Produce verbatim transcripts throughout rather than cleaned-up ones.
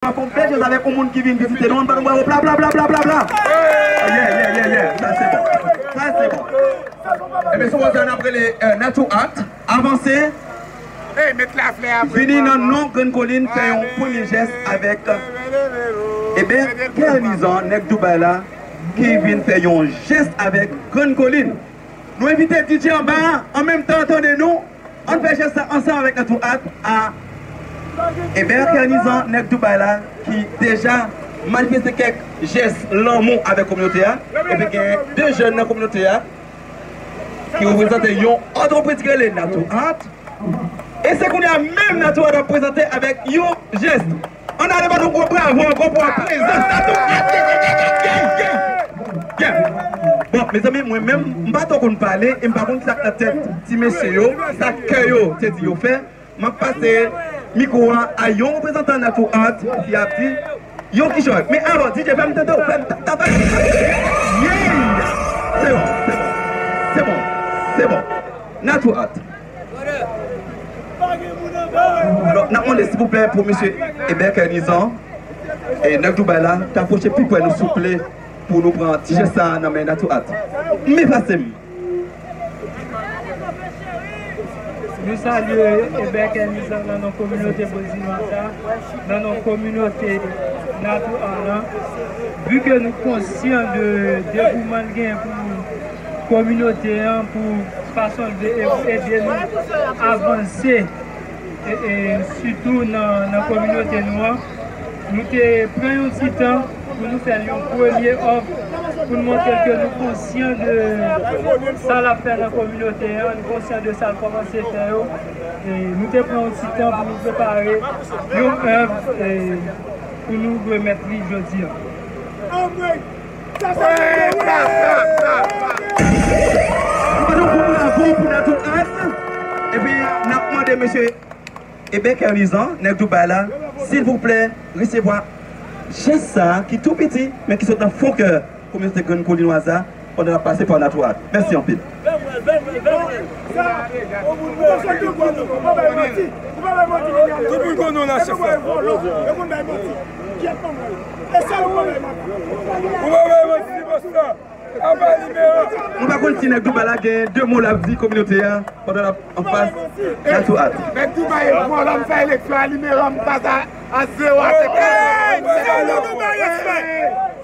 N ap fè yon bèl jazz avèk yon moun ki vin vizite nou. Ann ba nou bravo. Pla, pla, pla, pla, pla, pla. Yeah, yeah, yeah, yeah. Sa se bon. Sa se bon. Ebyen, sou bò sa, n ap rele, euh, Natou Art. Avanse. Vini nan non Grann Kolin, fè yon premye jès avèk, euh, Eber Kernizan, nèg Dubai la, ki vin fè yon jès avèk Grann Kolin. Nou envite D J anba a, an menm tan, tande nou. Ann fè jès sa ansanm avèk Natou Art a Eber Kernizan, nèg Dubai la, ki deja manifeste kèk jès lanmou avèk kominote a. Epi gen de jèn nan kominote a ki reprezante yon antrepriz ki rele Natou Art. E se kounye a menm Natou Art ap prezante avèk yon jès. Ann ale ba nou gwo bravo ankò pou prezans Natou Art. Yeah, yeah, yeah, yeah, yeah, yeah. Bon, mezanmi, mwen menm, m pa twò konn pale, e m pa konn sa k nan tèt ti mesye yo, sa kè yo te di yo fè. M ap pase mikwo a a yon reprezantan Natou Art ki ap di yon kichòy. Men avan, D J, fè m tande w, fè m ta-, ta-, ta-, yeah! Se bon, se bon, se bon, se bon. Natou Art. Donk, n ap mande, silvouplè, pou mesye Eber Kernizan, e nèg Dubai la, ta pwoche pi pre nou, souple, pou nou pran ti jès sa a nan men Natou Art. M efase m. Nou salye Eber Kernizan nan non kominote Bozinwa sa, nan non kominote Natou Art lan. Vi ke nou konsyan de devouman l genyen pou kominote an, pou fason l vle e-, ede nou avanse, e, e sitou nan, nan kominote nou an. Nou te pran yon ti tan pou nou fè l yon premye òf, pou n montre l ke nou konsyan de sa l ap fè nan kominote an, nou konsyan de sa l kòmanse fè yo. E nou te pran yon ti tan pou nou prepare yon èv, e, pou nou remèt li jodi a. Ann ba nou yon gwo bravo pou Natou Art. Epi, n ap mande mesye Eber Kernizan, nèg Dubai la, silvouplè, resevwa jès sa a ki tou piti, men ki sot nan fon kè kominote Grann Kolin a, pandan n ap pase pa Natou Art. Mèsi anpil. Tout moun konnen w nan chèf la. Ou pa bay manti, bòs la. Nou pa konn si nèg Dubai la gen de mo l ap di kominote a pandan l ap anfas Natou Art. Nèg Dubai, mwen la m fè eleksyon a nimewo m pase a zewo a.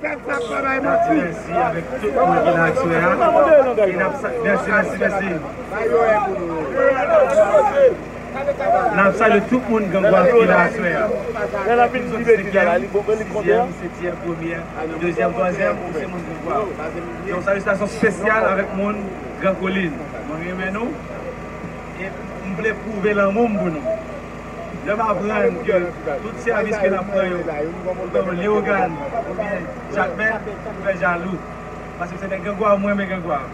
Mèsi avèk tout moun ki la aswè a. E n ap sa-, mèsi, mèsi, mèsi. N ap salye tout moun Grangwav ki la aswè a. Sizyèm, setyèm, premyè, dezyèm, twazyèm, ou se moun Grangwav. Yon salitasyon espesyal avèk moun Gran Kolin. Mwen renmen nou. E m vle pwouve lanmou m pou nou. Lè m aprann ke tout sèvis ke n ap pran yo, tankou Leyogàn oubyen Jakmèl, m fè jalou. Paske se nèg Grangwav, mwen renmen Grangwav.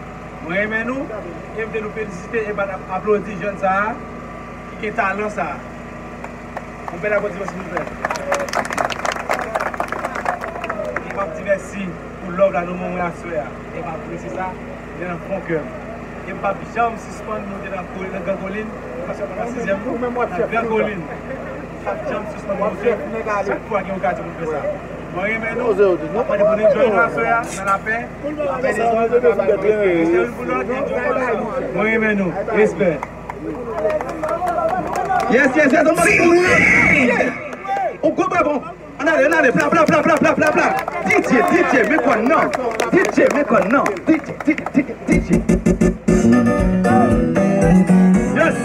Mwen renmen nou, e m vle nou felisite e ba n ap aplodi jèn sa a, ki gen talan sa a. Yon bèl aplodisman, silvouplè. E m ap di mèsi pou love la nou ban mwen aswè a. E m apresye sa, li nan fon kè m. E m p ap janm sispann monte nan Gran Kolin, m pa sèlman nan sizyèm non, nan Gran Kolin. M p ap janm sispann monte, chak fwa gen okazyon pou m fè sa. Mwen renmen nou, m ap mande pou nou enjoy nou aswè a, nan lapè, lapè de Dye, mwen renmen nou, respè. Yes, yes, yes, on va. On gwo bravo. Ann ale, ann ale, pla, pla, pla. D J, D J, men kòn nan. D J, men kòn nan. D J, D J, D J, D J. Yes.